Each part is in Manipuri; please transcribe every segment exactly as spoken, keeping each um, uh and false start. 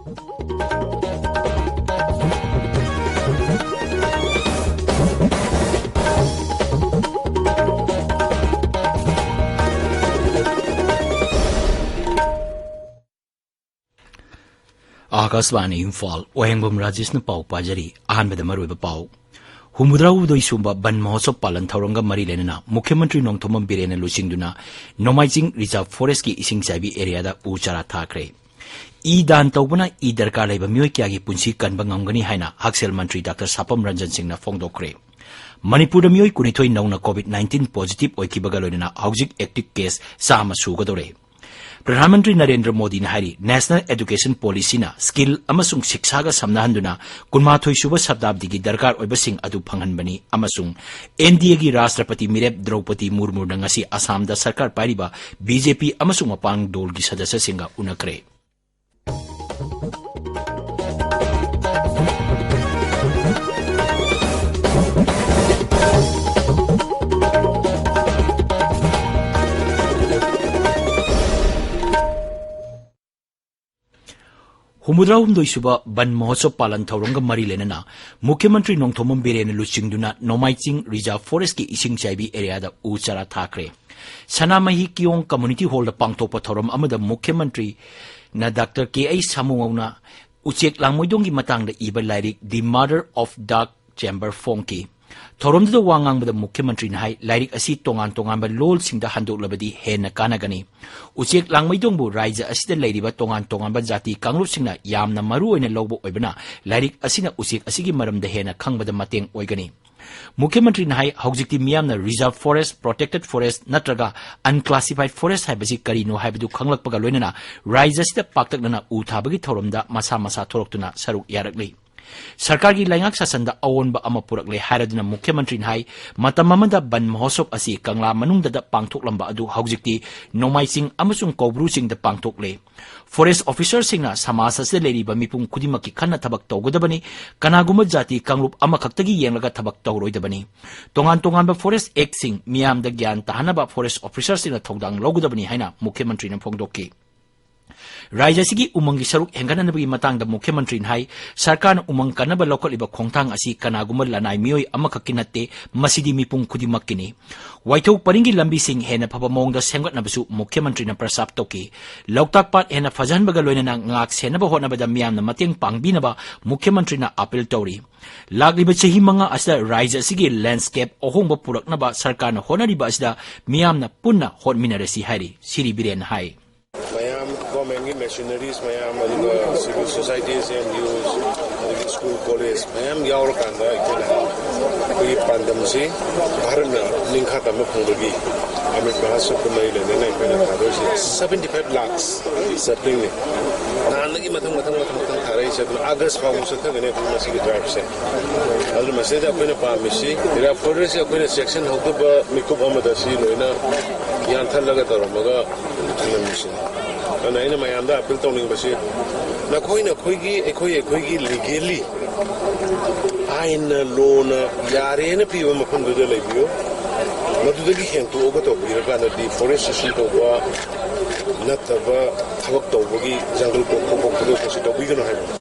ꯑꯥꯀꯥꯁꯕꯥꯅꯤ ꯏꯝꯐꯥꯜ, ꯋꯥꯍꯦꯡꯕꯝ ꯔꯥꯖꯦꯁꯅ ꯄꯥꯎ ꯄꯥꯖꯔꯤ꯫ ꯑꯍꯥꯟꯕꯗ ꯃꯔꯨꯑꯣꯏꯕ ꯄꯥꯎ꯫ ꯍꯨꯝꯐꯨꯇꯔꯥꯍꯨꯝꯗꯣꯏ ꯁꯨꯕ ꯕꯟ ꯃꯍꯣꯠꯁꯕ ꯄꯥꯂꯟ ꯊꯧꯔꯝꯒ ꯃꯔꯤ ꯂꯩꯅꯅ ꯃꯨꯈ꯭ꯌ ꯃꯟꯇ꯭ꯔꯤ ꯅꯣꯡꯊꯣꯝꯕꯝ ꯕꯤꯔꯦꯟꯅ ꯂꯨꯆꯤꯡꯗꯨꯅ ꯅꯣꯡꯃꯥꯏꯖꯤꯡ ꯔꯤꯖꯥꯔꯚ ꯐꯣꯔꯦꯁ꯭ꯠꯀꯤ ꯏꯁꯤꯡ ꯆꯥꯏꯕꯤ ꯑꯦꯔꯤꯌꯥꯗ ꯎ ꯆꯥꯔꯥ ꯊꯥꯈ꯭ꯔꯦ꯫ ꯏ ꯗꯥꯟ ꯇꯧꯕꯅ ꯏ ꯗꯔꯀꯥꯔ ꯂꯩꯕ ꯃꯤꯑꯣꯏ ꯀꯌꯥꯒꯤ ꯄꯨꯟꯁꯤ ꯀꯟꯕ ꯉꯝꯒꯅꯤ ꯍꯥꯏꯅ ꯍꯛꯁꯦꯜ ꯃꯟꯇ꯭ꯔꯤ ꯗꯥꯛꯇꯔ ꯁꯥꯄꯝ ꯔꯟꯖꯟ ꯁꯤꯡꯅ ꯐꯣꯡꯗꯣꯛꯈ꯭ꯔꯦ꯫ ꯃꯅꯤꯄꯨꯔꯗ ꯃꯤꯑꯣꯏ ꯀꯨꯟꯅꯤꯊꯣꯏ ꯅꯧꯅ ꯀꯣꯚꯤꯗ ꯅꯥꯏꯟꯇꯤꯟ ꯄꯣꯖꯤꯇꯤꯚ ꯑꯣꯏꯈꯤꯕꯒ ꯂꯣꯏꯅꯅ ꯍꯧꯖꯤꯛ ꯑꯦꯛꯇꯤꯚ ꯀꯦꯁ ꯆꯥꯝꯃ ꯁꯨꯒꯗꯧꯔꯦ꯫ ꯄ꯭ꯔꯙꯥꯟ ꯃꯟꯇ꯭ꯔꯤ ꯅꯔꯦꯟꯗ꯭ꯔ ꯃꯣꯗꯤꯅ ꯍꯥꯏꯔꯤ, ꯅꯦꯁꯅꯦꯜ ꯑꯦꯗꯨꯀꯦꯁꯟ ꯄꯣꯂꯤꯁꯤꯅ ꯁ꯭ꯀꯤꯜ ꯑꯃꯁꯨꯡ ꯁꯤꯛꯁꯥꯒ ꯁꯝꯅꯍꯟꯗꯨꯅ ꯀꯨꯟꯃꯥꯊꯣꯏ ꯁꯨꯕ ꯁꯇꯥꯕꯗꯤꯒꯤ ꯗꯔꯀꯥꯔ ꯑꯣꯏꯕꯁꯤꯡ ꯑꯗꯨ ꯐꯪꯍꯟꯕꯅꯤ ꯑꯃꯁꯨꯡ ꯑꯦꯟ ꯗꯤ ꯑꯦꯒꯤ ꯔꯥꯁꯇ꯭ꯔꯄꯇꯤ ꯃꯤꯔꯦꯞ ꯗ꯭ꯔꯧꯄꯗꯤ ꯃꯨꯔꯃꯨꯅ ꯉꯁꯤ ꯑꯁꯥꯝꯗ ꯁꯔꯀꯥꯔ ꯄꯥꯏꯔꯤꯕ ꯕꯤ ꯖꯦ ꯄꯤ ꯑꯃꯁꯨꯡ ꯃꯄꯥꯡ ꯗꯣꯜꯒꯤ ꯁꯗꯁ꯭ꯌꯁꯤꯡꯒ ꯎꯅꯈ꯭ꯔꯦ꯫ ꯍꯨꯝꯐꯨꯇꯔꯥꯍꯨꯝꯗꯣꯏ ꯁꯨꯕ ꯕꯟ ꯃꯍꯣꯠꯁꯕ ꯄꯥꯂꯟ ꯊꯧꯔꯝꯒ ꯃꯔꯤ ꯂꯩꯅꯅ ꯃꯨꯈ꯭ꯌ ꯃꯟꯇ꯭ꯔꯤ ꯅꯣꯡꯊꯣꯝꯕꯝ ꯕꯤꯔꯦꯟꯅ ꯂꯨꯆꯤꯡꯗꯨꯅ ꯅꯣꯡꯃꯥꯏꯆꯤꯡ ꯔꯤꯖꯥꯔꯚ ꯐꯣꯔꯦꯁ꯭ꯠꯀꯤ ꯏꯁꯤꯡ ꯆꯥꯏꯕꯤ ꯑꯦꯔꯤꯌꯥꯗ ꯎ ꯆꯥꯔꯥ ꯊꯥꯈ꯭ꯔꯦ꯫ ꯁꯅꯥꯃꯍꯤ ꯀꯤꯌꯣꯡ ꯀꯝꯃ꯭ꯌꯨꯅꯤꯇꯤ ꯍꯣꯜꯗ ꯄꯥꯡꯊꯣꯛꯄ ꯊꯧꯔꯝ ꯑꯃꯗ ꯃꯨꯈ꯭ꯌ ꯃꯟꯇ꯭ꯔꯤꯅ ꯗꯥꯛꯇꯔ ꯀꯦ ꯑꯩꯆ ꯁꯥꯃꯨꯉꯧꯅ ꯎꯆꯦꯛ ꯂꯥꯡꯃꯩꯗꯣꯡꯒꯤ ꯃꯇꯥꯡꯗ ꯏꯕ ꯂꯥꯏꯔꯤꯛ The Murder of Dark Chamber ꯐꯣꯡꯈꯤ꯫ ꯊꯧꯔꯝꯗꯨꯗ ꯋꯥ ꯉꯥꯡꯕꯗ ꯃꯨꯈ꯭ꯌ ꯃꯟꯇ꯭ꯔꯤꯅ ꯍꯥꯏ, ꯂꯥꯏꯔꯤꯛ ꯑꯁꯤ ꯇꯣꯉꯥꯟ ꯇꯣꯉꯥꯟꯕ ꯂꯣꯜꯁꯤꯡꯗ ꯍꯟꯗꯣꯛꯂꯕꯗꯤ ꯍꯦꯟꯅ ꯀꯥꯟꯅꯒꯅꯤ꯫ ꯎꯆꯦꯛ ꯂꯥꯡꯃꯩꯗꯣꯡꯕꯨ ꯔꯥꯏꯖ꯭ꯌ ꯑꯁꯤꯗ ꯂꯩꯔꯤꯕ ꯇꯣꯉꯥꯟ ꯇꯣꯉꯥꯟꯕ ꯖꯥꯇꯤ ꯀꯥꯡꯂꯨꯞꯁꯤꯡꯅ ꯌꯥꯝꯅ ꯃꯔꯨ ꯑꯣꯏꯅ ꯂꯧꯕ ꯑꯣꯏꯕꯅ, ꯂꯥꯏꯔꯤꯛ ꯑꯁꯤꯅ ꯎꯆꯦꯛ ꯑꯁꯤꯒꯤ ꯃꯔꯝꯗ ꯍꯦꯟꯅ ꯈꯪꯕꯗ ꯃꯇꯦꯡ ꯑꯣꯏꯒꯅꯤ꯫ ꯃꯨꯈ꯭ꯌ ꯃꯟꯇ꯭ꯔꯤꯅ ꯍꯥꯏ, ꯍꯧꯖꯤꯛꯇꯤ ꯃꯤꯌꯥꯝꯅ ꯔꯤꯖꯥꯔꯚ ꯐꯣꯔꯦꯁ꯭ꯠ, ꯄ꯭ꯔꯣꯇꯦꯛꯇꯦꯗ ꯐꯣꯔꯦꯁ꯭ꯠ ꯅꯠꯇ꯭ꯔꯒ ꯑꯟꯀ꯭ꯂꯥꯁꯤꯐꯥꯏꯗ ꯐꯣꯔꯦꯁ꯭ꯠ ꯍꯥꯏꯕꯁꯤ ꯀꯔꯤꯅꯣ ꯍꯥꯏꯕꯗꯨ ꯈꯪꯂꯛꯄꯒ ꯂꯣꯏꯅꯅ ꯔꯥꯏꯖ꯭ꯌ ꯑꯁꯤꯗ ꯄꯥꯛꯇꯛꯅꯅ ꯎ ꯊꯥꯕꯒꯤ ꯊꯧꯔꯝꯗ ꯃꯁꯥ ꯃꯁꯥ ꯊꯣꯔꯛꯇꯨꯅ ꯁꯔꯨꯛ ꯌꯥꯔꯛꯂꯤ꯫ ꯁꯔꯀꯥꯔꯒꯤ ꯂꯩꯉꯥꯛ ꯁꯥꯁꯟꯗ ꯑꯑꯣꯟꯕ ꯑꯃ ꯄꯨꯔꯛꯂꯦ ꯍꯥꯏꯔꯗꯨꯅ ꯃꯨꯈ꯭ꯌ ꯃꯟꯇ꯭ꯔꯤꯅ ꯍꯥꯏ, ꯃꯇꯝ ꯑꯃꯗ ꯕꯟ ꯃꯍꯣꯠꯁꯕ ꯑꯁꯤ ꯀꯪꯂꯥ ꯃꯅꯨꯡꯗꯗ ꯄꯥꯡꯊꯣꯛꯂꯝꯕ ꯑꯗꯨ ꯍꯧꯖꯤꯛꯇꯤ ꯅꯣꯡꯃꯥꯏꯆꯤꯡ ꯑꯃꯁꯨꯡ ꯀꯧꯕ꯭ꯔꯨ ꯆꯤꯡꯗ ꯄꯥꯡꯊꯣꯛꯂꯦ꯫ ꯐꯣꯔꯦꯁ꯭ꯠ ꯑꯣꯐꯤꯁꯔꯁꯤꯡꯅ ꯁꯃꯥꯖ ꯑꯁꯤꯗ ꯂꯩꯔꯤꯕ ꯃꯤꯄꯨꯝ ꯈꯨꯗꯤꯡꯃꯛꯀꯤ ꯈꯟꯅ ꯊꯕꯛ ꯇꯧꯒꯗꯕꯅꯤ꯫ ꯀꯅꯥꯒꯨꯝꯕ ꯖꯥꯇꯤ ꯀꯥꯡꯂꯨꯞ ꯑꯃꯈꯛꯇꯒꯤ ꯌꯦꯡꯂꯒ ꯊꯕꯛ ꯇꯧꯔꯣꯏꯗꯕꯅꯤ꯫ ꯇꯣꯉꯥꯟ ꯇꯣꯉꯥꯟꯕ ꯐꯣꯔꯦꯁ꯭ꯠ ꯑꯦꯛꯇꯁꯤꯡ ꯃꯤꯌꯥꯝꯗ ꯒ꯭ꯌꯥꯟ ꯇꯥꯍꯟꯅꯕ ꯐꯣꯔꯦꯁ꯭ꯠ ꯑꯣꯐꯤꯁꯔꯁꯤꯡꯅ ꯊꯧꯗꯥꯡ ꯂꯧꯒꯗꯕꯅꯤ ꯍꯥꯏꯅ ꯃꯨꯈ꯭ꯌ ꯃꯟꯇ꯭ꯔꯤꯅ ꯐꯣꯡꯗꯣꯛꯈꯤ꯫ ꯔꯥꯖ꯭ꯌ ꯑꯁꯤꯒꯤ ꯎꯃꯪꯒꯤ ꯁꯔꯨꯛ ꯍꯦꯟꯒꯠꯅꯅꯕꯒꯤ ꯃꯇꯥꯡꯗ ꯃꯨꯈ꯭ꯌ ꯃꯟꯇ꯭ꯔꯤꯅ ꯍꯥꯏ, ꯁꯔꯀꯥꯔꯅ ꯎꯃꯪ ꯀꯟꯅꯕ ꯂꯧꯈꯠꯂꯤꯕ ꯈꯣꯡꯊꯥꯡ ꯑꯁꯤ ꯀꯅꯥꯒꯨꯝꯕ ꯂꯅꯥꯏ ꯃꯤꯑꯣꯏ ꯑꯃꯈꯛꯀꯤ ꯅꯠꯇꯦ, ꯃꯁꯤꯗꯤ ꯃꯤꯄꯨꯝ ꯈꯨꯗꯤꯡꯃꯛꯀꯤꯅꯤ꯫ ꯋꯥꯏꯊꯧ ꯄꯔꯤꯡꯒꯤ ꯂꯝꯕꯤꯁꯤꯡ ꯍꯦꯟꯅ ꯐꯕ ꯃꯑꯣꯡꯗ ꯁꯦꯝꯒꯠꯅꯕꯁꯨ ꯃꯨꯈ꯭ꯌ ꯃꯟꯇ꯭ꯔꯤꯅ ꯄ꯭ꯔꯁꯇꯥꯞ ꯇꯧꯈꯤ꯫ ꯂꯣꯛꯇꯥꯛ ꯄꯥꯠ ꯍꯦꯟꯅ ꯐꯖꯍꯟꯕꯒ ꯂꯣꯏꯅꯅ ꯉꯥꯛ ꯁꯦꯟꯅꯕ ꯍꯣꯠꯅꯕꯗ ꯃꯤꯌꯥꯝꯅ ꯃꯇꯦꯡ ꯄꯥꯡꯕꯤꯅꯕ ꯃꯨꯈ꯭ꯌ ꯃꯟꯇ꯭ꯔꯤꯅ ꯑꯥꯄꯤꯜ ꯇꯧꯔꯤ꯫ ꯂꯥꯛꯂꯤꯕ ꯆꯍꯤ ꯃꯉꯥ ꯑꯁꯤꯗ ꯔꯥꯖ꯭ꯌ ꯑꯁꯤꯒꯤ ꯂꯦꯟꯗꯁ꯭ꯀꯦꯞ ꯑꯍꯣꯡꯕ ꯄꯨꯔꯛꯅꯕ ꯁꯔꯀꯥꯔꯅ ꯍꯣꯠꯅꯔꯤꯕ ꯑꯁꯤꯗ ꯃꯤꯌꯥꯝꯅ ꯄꯨꯟꯅ ꯍꯣꯠꯃꯤꯟꯅꯔꯁꯤ ꯍꯥꯏꯔꯤ꯫ ꯁꯤꯔꯤ ꯕꯤꯔꯦꯟꯅ ꯍꯥꯏ꯫ ꯃꯌꯥꯝ ꯒꯣꯔꯃꯦꯟꯒꯤ ꯃꯦꯁꯤꯅꯔꯤꯁ ꯃꯌꯥꯝ, ꯑꯗꯨꯒ ꯁꯤꯚꯤꯜ ꯁꯣꯁꯥꯏꯇꯤꯁ, ꯑꯦꯟ ꯖꯤ ꯑꯣꯁ, ꯑꯗꯒꯤ ꯁ꯭ꯀꯨꯜ ꯀꯣꯂꯦꯖ ꯃꯌꯥꯝ ꯌꯥꯎꯔꯀꯥꯟꯗ ꯑꯩꯈꯣꯏꯅ ꯑꯩꯈꯣꯏꯒꯤ ꯄꯥꯟꯗꯝꯁꯤ ꯚꯥꯔꯠꯅ ꯅꯤꯡꯈꯥ ꯇꯝꯕ ꯐꯪꯕꯒꯤ ꯑꯃ꯭ꯔꯤꯠ ꯃꯍꯣꯠꯁꯕꯀ ꯃꯔꯤ ꯂꯩꯅꯅ ꯑꯩꯈꯣꯏꯅ ꯊꯥꯗꯣꯏꯁꯦ seventy five lakhs sapling ꯅꯤ꯫ ꯅꯍꯥꯟꯗꯒꯤ ꯃꯊꯪ ꯃꯊꯪ ꯃꯊꯪ ꯃꯊꯪ ꯊꯥꯔꯛꯏꯁꯦ, ꯑꯗꯨꯅ ꯑꯥꯒꯁ ꯐꯥꯎꯕ ꯆꯠꯊꯒꯅꯤ ꯑꯩꯈꯣꯏ ꯃꯁꯤꯒꯤ ꯗ꯭ꯔꯥꯏꯚꯁꯦ꯫ ꯑꯗꯨꯅ ꯃꯁꯤꯗ ꯑꯩꯈꯣꯏꯅ ꯄꯥꯝꯃꯤꯁꯤ ꯏꯔꯥ ꯐꯣꯔꯦꯁꯁꯦ ꯑꯩꯈꯣꯏꯅ ꯆꯦꯛꯁꯤꯟꯍꯧꯗꯕ ꯃꯤꯀꯨꯞ ꯑꯃꯗ ꯁꯤ ꯂꯣꯏꯅ ꯌꯥꯟꯊꯠꯂꯒ ꯇꯧꯔꯝꯃꯒ ꯊꯝꯂꯝꯃꯤꯁꯤꯅꯤ꯫ ꯑꯗꯨꯅ ꯑꯩꯅ ꯃꯌꯥꯝꯗ ꯑꯥꯄꯤꯜ ꯇꯧꯅꯤꯡꯕꯁꯤ, ꯅꯈꯣꯏ ꯅꯈꯣꯏꯒꯤ, ꯑꯩꯈꯣꯏ ꯑꯩꯈꯣꯏꯒꯤ ꯂꯤꯒꯦꯜꯂꯤ ꯑꯥꯏꯟꯅ, ꯂꯣꯅ ꯌꯥꯔꯦꯅ ꯄꯤꯕ ꯃꯐꯝꯗꯨꯗ ꯂꯩꯕꯤꯌꯨ꯫ ꯃꯗꯨꯗꯒꯤ ꯍꯦꯟꯇꯣꯛꯑꯒ ꯇꯧꯕꯤꯔꯀꯥꯟꯗꯗꯤ ꯐꯣꯔꯦꯁ ꯁꯦꯁꯟ ꯇꯧꯕ ꯅꯠꯇꯕ ꯊꯕꯛ ꯇꯧꯕꯒꯤ ꯖꯪꯒꯜ ꯀꯣꯛꯄ ꯈꯣꯠꯄꯗꯣ ꯀꯩꯁꯨ ꯇꯧꯕꯤꯒꯅꯨ ꯍꯥꯏꯕ꯫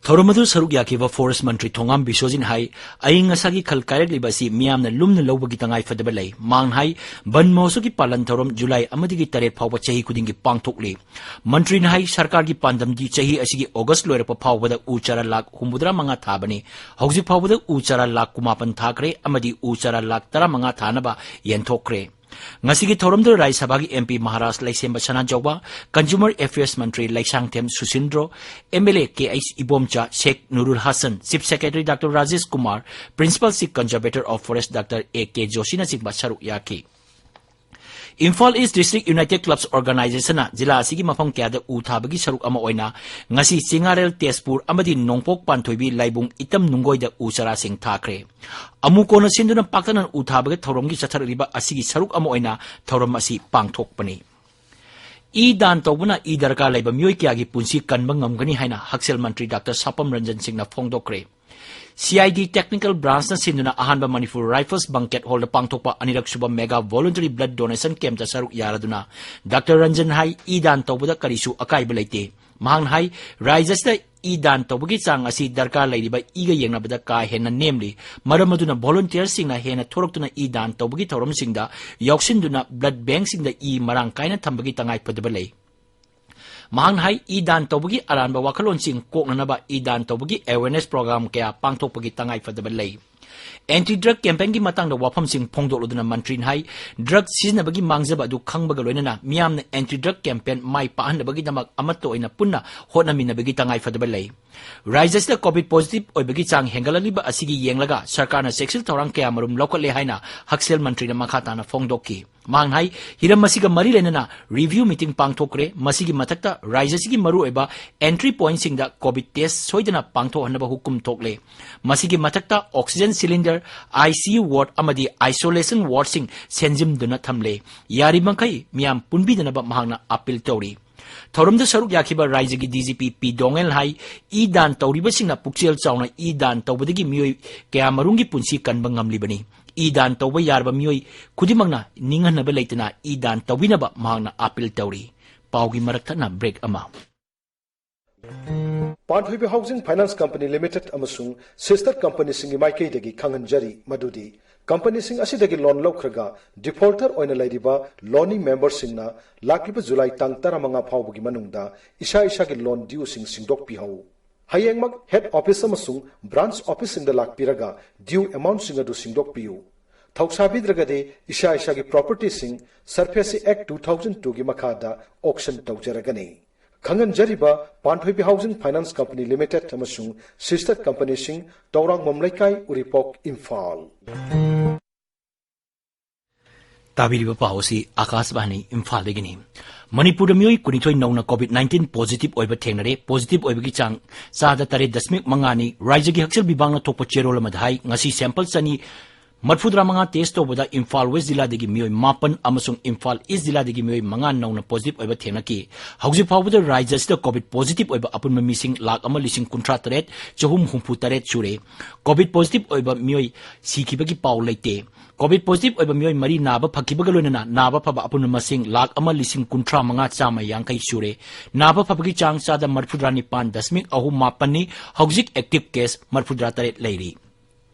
ꯊꯧꯔꯝ ꯑꯗꯨ ꯁꯔꯨꯛ ꯌꯥꯈꯤꯕ ꯐꯣꯔꯦꯁ ꯃꯟꯇ꯭ꯔꯤ ꯊꯣꯉꯥꯝ ꯕꯤꯁꯣꯖꯤꯠꯅ ꯍꯥꯏ, ꯑꯏꯪ ꯑꯁꯥꯒꯤ ꯈꯜ ꯀꯥꯏꯔꯛꯂꯤꯕ ꯑꯁꯤ ꯃꯤꯌꯥꯝꯅ ꯂꯨꯝꯅ ꯂꯧꯕꯒꯤ ꯇꯉꯥꯏ ꯐꯗꯕ ꯂꯩ꯫ ꯃꯍꯥꯛꯅ ꯍꯥꯏ, ꯕꯟ ꯃꯍꯣꯠꯁꯕꯀꯤ ꯄꯥꯂꯟ ꯊꯧꯔꯝ ꯖꯨꯂꯥꯏ ꯑꯃꯗꯒꯤ ꯇꯔꯦꯠ ꯐꯥꯎꯕ ꯆꯍꯤ ꯈꯨꯗꯤꯡꯒꯤ ꯄꯥꯡꯊꯣꯛꯂꯤ꯫ ꯃꯟꯇ꯭ꯔꯤꯅ ꯍꯥꯏ, ꯁꯔꯀꯥꯔꯒꯤ ꯄꯥꯟꯗꯝꯗꯤ ꯆꯍꯤ ꯑꯁꯤꯒꯤ ꯑꯣꯒꯁ ꯂꯣꯏꯔꯛꯄ ꯐꯥꯎꯕꯗ ꯎ ꯆꯥꯔꯥ ꯂꯥꯈ ꯍꯨꯝꯐꯨꯇꯔꯥ ꯃꯉꯥ ꯊꯥꯕꯅꯤ꯫ ꯍꯧꯖꯤꯛ ꯐꯥꯎꯕꯗ ꯎ ꯆꯥꯔꯥ ꯂꯥꯈ ꯀꯨꯟꯃꯥꯄꯟ ꯊꯥꯈ꯭ꯔꯦ ꯑꯃꯗꯤ ꯎ ꯆꯥꯔꯥ ꯂꯥꯈ ꯇꯔꯥꯃꯉꯥ ꯊꯥꯅꯕ ꯌꯦꯟꯊꯣꯛꯈ꯭ꯔꯦ꯫ ꯉꯁꯤꯒꯤ ꯊꯧꯔꯝꯗꯨꯗ ꯔꯥꯖ꯭ꯌ ꯁꯚꯥꯒꯤ M P Maharaj Leishemba Sanajaoba, consumer affairs ꯃꯟꯇ꯭ꯔꯤ Leishangthem Susindro, M L A K H Ibomcha, Sheikh Nurul Hasan, chief secretary doctor Rajesh Kumar, principal chief conservator of forest doctor A K ꯖꯣꯁꯤꯅꯆꯤꯡꯕ ꯁꯔꯨꯛ ꯌꯥꯈꯤ꯫ Imphal east district united clubs ꯑꯣꯔꯒꯅꯥꯏꯖꯦꯁꯟꯅ ꯖꯤꯂꯥ ꯑꯁꯤꯒꯤ ꯃꯐꯝ ꯀꯌꯥꯗ ꯎ ꯊꯥꯕꯒꯤ ꯁꯔꯨꯛ ꯑꯃ ꯑꯣꯏꯅ ꯉꯁꯤ ꯆꯤꯉꯥꯔꯦꯜ, ꯇꯦꯖꯄꯨꯔ ꯑꯃꯗꯤ ꯅꯣꯡꯄꯣꯛ ꯄꯥꯟꯊꯣꯏꯕꯤ ꯂꯥꯏꯕꯨꯡ ꯏꯇꯝ ꯅꯨꯡꯒꯣꯏꯗ ꯎ ꯆꯥꯔꯥꯁꯤꯡ ꯊꯥꯈ꯭ꯔꯦ꯫ ꯑꯃꯨ ꯀꯣꯟꯅ ꯁꯤꯟꯗꯨꯅ ꯄꯥꯛꯇꯛꯅꯅ ꯎ ꯊꯥꯕꯒꯤ ꯊꯧꯔꯝꯒꯤ ꯆꯠꯊꯔꯛꯂꯤꯕ ꯑꯁꯤꯒꯤ ꯁꯔꯨꯛ ꯑꯃ ꯑꯣꯏꯅ ꯊꯧꯔꯝ ꯑꯁꯤ ꯄꯥꯡꯊꯣꯛꯄꯅꯤ꯫ ꯏ ꯗꯥꯟ ꯇꯧꯕꯅ ꯏ ꯗꯔꯀꯥꯔ ꯂꯩꯕ ꯃꯤꯑꯣꯏ ꯀꯌꯥꯒꯤ ꯄꯨꯟꯁꯤ ꯀꯟꯕ ꯉꯝꯒꯅꯤ ꯍꯥꯏꯅ ꯍꯛꯁꯦꯜ ꯃꯟꯇ꯭ꯔꯤ ꯗꯥꯛꯇꯔ ꯁꯥꯄꯝ ꯔꯟꯖꯟ ꯁꯤꯡꯅ ꯐꯣꯡꯗꯣꯛꯈ꯭ꯔꯦ꯫ C I D Technical Branchꯅ ꯁꯤꯟꯗꯨꯅ ꯑꯍꯥꯟꯕ ꯃꯅꯤꯄꯨꯔ Rifles Banquet Hallꯗ ꯄꯥꯡꯊꯣꯛꯄ ꯑꯅꯤꯔꯛ ꯁꯨꯕ Mega Voluntary Blood Donation Campꯇ ꯁꯔꯨꯛ ꯌꯥꯔꯗꯨꯅ Doctor Ranjan ꯍꯥꯏ, ꯏ ꯗꯥꯟ ꯇꯧꯕꯗ ꯀꯔꯤꯁꯨ ꯑꯀꯥꯏꯕ ꯂꯩꯇꯦ꯫ ꯃꯍꯥꯛꯅ ꯍꯥꯏ, ꯔꯥꯖ꯭ꯌ ꯑꯁꯤꯗ ꯏ ꯗꯥꯟ ꯇꯧꯕꯒꯤ ꯆꯥꯡ ꯑꯁꯤ ꯗꯔꯀꯥꯔ ꯂꯩꯔꯤꯕ ꯏꯒ ꯌꯦꯡꯅꯕꯗ ꯀꯥ ꯍꯦꯟꯅ ꯅꯦꯝꯂꯤ꯫ ꯃꯔꯝ ꯑꯗꯨꯅ volunteerꯁꯤꯡꯅ ꯍꯦꯟꯅ ꯊꯣꯔꯛꯇꯨꯅ ꯏ ꯗꯥꯟ ꯇꯧꯕꯒꯤ ꯊꯧꯔꯝꯁꯤꯡꯗ ꯌꯥꯎꯁꯤꯟꯗꯨꯅ blood bankꯁꯤꯡꯗ ꯏ ꯃꯔꯥꯡ ꯀꯥꯏꯅ ꯊꯝꯕꯒꯤ ꯇꯉꯥꯏꯐꯗꯕ ꯂꯩ꯫ ꯃꯍꯥꯛꯅ ꯍꯥꯏ, ꯏ ꯗꯥꯟ ꯇꯧꯕꯒꯤ ꯑꯔꯥꯟꯕ ꯋꯥꯈꯜꯂꯣꯟꯁꯤꯡ ꯀꯣꯛꯅꯅꯕ ꯏ ꯗꯥꯟ ꯇꯧꯕꯒꯤ awareness program ꯀꯌꯥ ꯄꯥꯡꯊꯣꯛꯄꯒꯤ ꯇꯉꯥꯏꯐꯗꯕ ꯂꯩ꯫ Anti drug campaignꯒꯤ ꯃꯇꯥꯡꯗ ꯋꯥꯐꯝꯁꯤꯡ ꯐꯣꯡꯗꯣꯛꯂꯗꯨꯅ ꯃꯟꯇ꯭ꯔꯤꯅ ꯍꯥꯏ, drug ꯁꯤꯖꯤꯟꯅꯕꯒꯤ ꯃꯥꯡꯖꯕ ꯑꯗꯨ ꯈꯪꯕꯒ ꯂꯣꯏꯅꯅ ꯃꯤꯌꯥꯝꯅ anti drug campaign ꯃꯥꯏ ꯄꯥꯛꯍꯟꯅꯕꯒꯤꯗꯃꯛ ꯑꯃꯠꯇ ꯑꯣꯏꯅ ꯄꯨꯟꯅ ꯍꯣꯠꯅꯃꯤꯟꯅꯕꯒꯤ ꯇꯉꯥꯏꯐꯗꯕ ꯂꯩ꯫ ꯔꯥꯖ꯭ꯌ ꯑꯁꯤꯗ COVID positive ꯑꯣꯏꯕꯒꯤ ꯆꯥꯡ ꯍꯦꯟꯒꯠꯂꯛꯂꯤꯕ ꯑꯁꯤꯒꯤ ꯌꯦꯡꯂꯒ ꯁꯔꯀꯥꯔꯅ ꯆꯦꯛꯁꯤꯜ ꯊꯧꯔꯥꯡ ꯀꯌꯥꯃꯔꯨꯝ ꯂꯧꯈꯠꯂꯦ ꯍꯥꯏꯅ ꯍꯛꯁꯦꯜ ꯃꯟꯇ꯭ꯔꯤꯅ ꯃꯈꯥ ꯇꯥꯅ ꯐꯣꯡꯗꯣꯛꯈꯤ꯫ ꯃꯍꯥꯛꯅ ꯍꯥꯏ, ꯍꯤꯔꯝ ꯑꯁꯤꯒ ꯃꯔꯤ ꯂꯩꯅꯅ review meeting ꯄꯥꯡꯊꯣꯛꯈ꯭ꯔꯦ꯫ ꯃꯁꯤꯒꯤ ꯃꯊꯛꯇ ꯔꯥꯖ꯭ꯌ ꯑꯁꯤꯒꯤ ꯃꯔꯨꯑꯣꯏꯕ entry pointꯁꯤꯡꯗ COVID test ꯁꯣꯏꯗꯅ ꯄꯥꯡꯊꯣꯛꯍꯟꯅꯕ ꯍꯨꯀꯨꯝ ꯊꯣꯛꯂꯦ꯫ ꯃꯁꯤꯒꯤ ꯃꯊꯛꯇ oxygen cylinder, ICU ward ꯑꯃꯗꯤ isolation wardꯁꯤꯡ ꯁꯦꯝꯖꯤꯟꯗꯨꯅ ꯊꯝꯂꯦ꯫ ꯌꯥꯔꯤꯕꯃꯈꯩ ꯃꯤꯌꯥꯝ ꯄꯨꯟꯕꯤꯗꯅꯕ ꯃꯍꯥꯛꯅ appeal ꯇꯧꯔꯤ꯫ ꯊꯧꯔꯝꯗ ꯁꯔꯨꯛ ꯌꯥꯈꯤꯕ ꯔꯥꯖ꯭ꯌꯒꯤ DGP ꯄꯤ ꯗꯣꯉꯦꯜ ꯍꯥꯏ, ꯏ ꯗꯥꯟ ꯇꯧꯔꯤꯕꯁꯤꯡꯅ ꯄꯨꯛꯆꯦꯜ ꯆꯥꯎꯅ ꯏ ꯗꯥꯟ ꯇꯧꯕꯗꯒꯤ ꯃꯤꯑꯣꯏ ꯀꯌꯥꯃꯔꯨꯝꯒꯤ ꯄꯨꯟꯁꯤ ꯀꯟꯕ ꯉꯝꯂꯤꯕꯅꯤ꯫ ꯏ ꯗꯥꯟ ꯇꯧꯕ ꯌꯥꯔꯕ ꯃꯤꯑꯣꯏ ꯈꯨꯗꯤꯡꯃꯛꯅ ꯅꯤꯡꯍꯟꯅꯕ ꯂꯩꯇꯅ ꯏ ꯗꯥꯟ ꯇꯧꯕꯤꯅꯕ ꯃꯍꯥꯛꯅ appeal ꯇꯧꯔꯤ꯫ ꯄꯥꯎꯒꯤ ꯃꯔꯛ ꯊꯠꯅ break ꯑꯃ꯫ ꯄꯥꯟꯊꯣꯏꯕꯤ Housing Finance Company Limited ꯑꯃꯁꯨꯡ sister companyꯁꯤꯡꯒꯤ ꯃꯥꯏꯀꯩꯗꯒꯤ ꯈꯪꯍꯟꯖꯔꯤ ꯃꯗꯨꯗꯤ, companyꯁꯤꯡ ꯑꯁꯤꯗꯒꯤ loan ꯂꯧꯈ꯭ꯔꯒ defaulter ꯑꯣꯏꯅ ꯂꯩꯔꯤꯕ loanee memberꯁꯤꯡꯅ ꯂꯥꯛꯂꯤꯕ July ꯇꯥꯡ ꯇꯔꯥꯃꯉꯥ ꯐꯥꯎꯕꯒꯤ ꯃꯅꯨꯡꯗ ꯏꯁꯥ ꯏꯁꯥꯒꯤ loan dueꯁꯤꯡ ꯁꯤꯡꯗꯣꯛꯄꯤꯍꯧ꯫ ꯍꯌꯦꯡꯃꯛ head office ꯑꯃꯁꯨꯡ branch officeꯁꯤꯡꯗ ꯂꯥꯛꯄꯤꯔꯒ due amountꯁꯤꯡ ꯑꯗꯨ ꯁꯤꯡꯗꯣꯛꯄꯤꯌꯨ꯫ ꯊꯧꯁꯥꯕꯤꯗ꯭ꯔꯒꯗꯤ ꯏꯁꯥ ꯏꯁꯥꯒꯤ propertyꯁꯤꯡ SARFAESI Act two thousand twoꯒꯤ ꯃꯈꯥꯗ auction ꯇꯧꯖꯔꯒꯅꯤ꯫ ꯈꯪꯍꯟꯖꯔꯤꯕ ꯄꯥꯟꯊꯣꯏꯕꯤ Housing Finance Company Limited ꯑꯃꯁꯨꯡ sister companyꯁꯤꯡ, ꯇꯧꯔꯥꯡꯕꯝ ꯂꯩꯀꯥꯏ, ꯎꯔꯤꯄꯣꯛ, ꯏꯝꯐꯥꯜ꯫ ꯇꯥꯕꯤꯔꯤꯕ ꯄꯥꯎ ꯑꯁꯤ ꯑꯥꯀꯥꯁꯕꯥꯅꯤ ꯏꯝꯐꯥꯜꯗꯒꯤꯅꯤ꯫ ꯃꯅꯤꯄꯨꯔꯗ ꯃꯤꯑꯣꯏ ꯀꯨꯟꯅꯤꯊꯣꯏ ꯅꯧꯅ COVID nineteen positive ꯑꯣꯏꯕ ꯊꯦꯡꯅꯔꯦ꯫ Positive ꯑꯣꯏꯕꯒꯤ ꯆꯥꯡ ꯆꯥꯗ ꯇꯔꯦꯠ ꯗꯁꯃꯤꯛ ꯃꯉꯥꯅꯤ꯫ ꯔꯥꯖ꯭ꯌꯒꯤ ꯍꯛꯁꯦꯜ ꯕꯤꯚꯥꯒꯅ ꯊꯣꯛꯄ ꯆꯦꯔꯣꯜ ꯑꯃꯗ ꯍꯥꯏ, ꯉꯁꯤ sample ꯆꯅꯤ ꯃꯔꯤꯐꯨꯇꯔꯥ ꯃꯉꯥ test ꯇꯧꯕꯗ ꯏꯝꯐꯥꯜ West ꯖꯤꯂꯥꯗꯒꯤ ꯃꯤꯑꯣꯏ ꯃꯥꯄꯟ ꯑꯃꯁꯨꯡ ꯏꯝꯐꯥꯜ East ꯖꯤꯂꯥꯗꯒꯤ ꯃꯤꯑꯣꯏ ꯃꯉꯥ ꯅꯧꯅ positive ꯑꯣꯏꯕ ꯊꯦꯡꯅꯈꯤ꯫ ꯍꯧꯖꯤꯛ ꯐꯥꯎꯕꯗ ꯔꯥꯖ꯭ꯌ ꯑꯁꯤꯗ COVID positive ꯑꯣꯏꯕ ꯑꯄꯨꯟꯕ ꯃꯤꯁꯤꯡ ꯂꯥꯈ ꯑꯃ ꯂꯤꯁꯤꯡ ꯀꯨꯟꯊ꯭ꯔꯥ ꯇꯔꯦꯠ ꯆꯍꯨꯝ ꯍꯨꯝꯐꯨ ꯇꯔꯦꯠ ꯁꯨꯔꯦ꯫ COVID positive ꯑꯣꯏꯕ ꯃꯤꯑꯣꯏ ꯁꯤꯈꯤꯕꯒꯤ ꯄꯥꯎ ꯂꯩꯇꯦ꯫ COVID positive ꯑꯣꯏꯕ ꯃꯤꯑꯣꯏ ꯃꯔꯤ ꯅꯥꯕ ꯐꯈꯤꯕꯒ ꯂꯣꯏꯅꯅ ꯅꯥꯕ ꯐꯕ ꯑꯄꯨꯟꯕ ꯃꯁꯤꯡ ꯂꯥꯈ ꯑꯃ ꯂꯤꯁꯤꯡ ꯀꯨꯟꯊ꯭ꯔꯥ ꯃꯉꯥ ꯆꯥꯝꯃ ꯌꯥꯡꯈꯩ ꯁꯨꯔꯦ꯫ ꯅꯥꯕ ꯐꯕꯒꯤ ꯆꯥꯡ ꯆꯥꯗ ꯃꯔꯤꯐꯨꯇꯔꯥ ꯅꯤꯄꯥꯟ ꯗꯁꯃꯤꯛ ꯑꯍꯨꯝ ꯃꯥꯄꯟꯅꯤ꯫ ꯍꯧꯖꯤꯛ active case ꯃꯔꯤꯐꯨꯇꯔꯥ ꯇꯔꯦꯠ ꯂꯩꯔꯤ꯫